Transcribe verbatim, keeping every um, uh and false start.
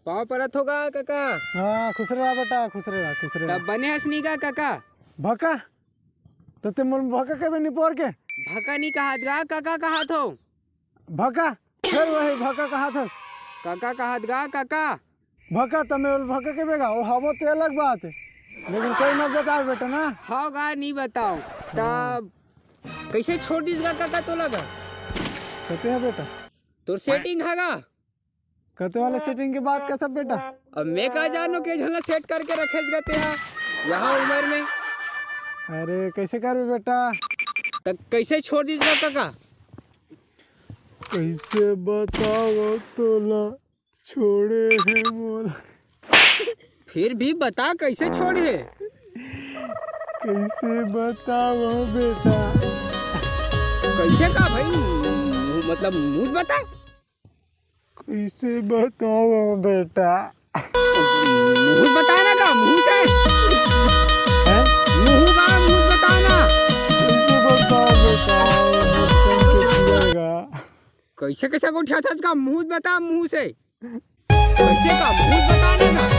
पाँव परत हो गा काका। हाँ, खुश रहा बेटा, खुश रहा, खुश रहा। तब बने हस नी गा काका? भका? त ते मोल भका कबे निपोर के? भका नी कहत गा, काका कहत हो। भका? फेर वही भका कहत हस। काका कहत गा, काका। भका, त मैं ओल भका कबे गा, ओ हवो ते अलग बात है। लेकिन कोई मत बताओ बेटा ना। हव गा, नी बताओ। हाँ। तब कैसे छोड़ दिस गा काका तोला गा? कते है बेटा? तोर सेटिंग है गा? कते वाले सेटिंग के बात करत बेटा? अब मैं का जानो के झन ला सेट करके रखेस गा तेहा, यहाँ उम्र में। अरे, कैसे करबे बेटा? त कैसे छोड़ दिस गा काका? कैसे बताओ तोला, छोड़े हे मोला। फिर भी बता, कैसे छोड़े हे? कैसे बताओ बेटा? कैसे का भाई? मुँह, मतलब, मुँह बता। कैसे बताओ बेटा? मुँह बता ना का, मुँह से। हैं? मुँह का, मुँह बता ना। कैसे बताओ बेटा? मुँह कैसे खुलेगा? कैसे, कैसे गोठियाथस का? मुँह बता, मुँह से। कैसे का? मुँह बता ना का।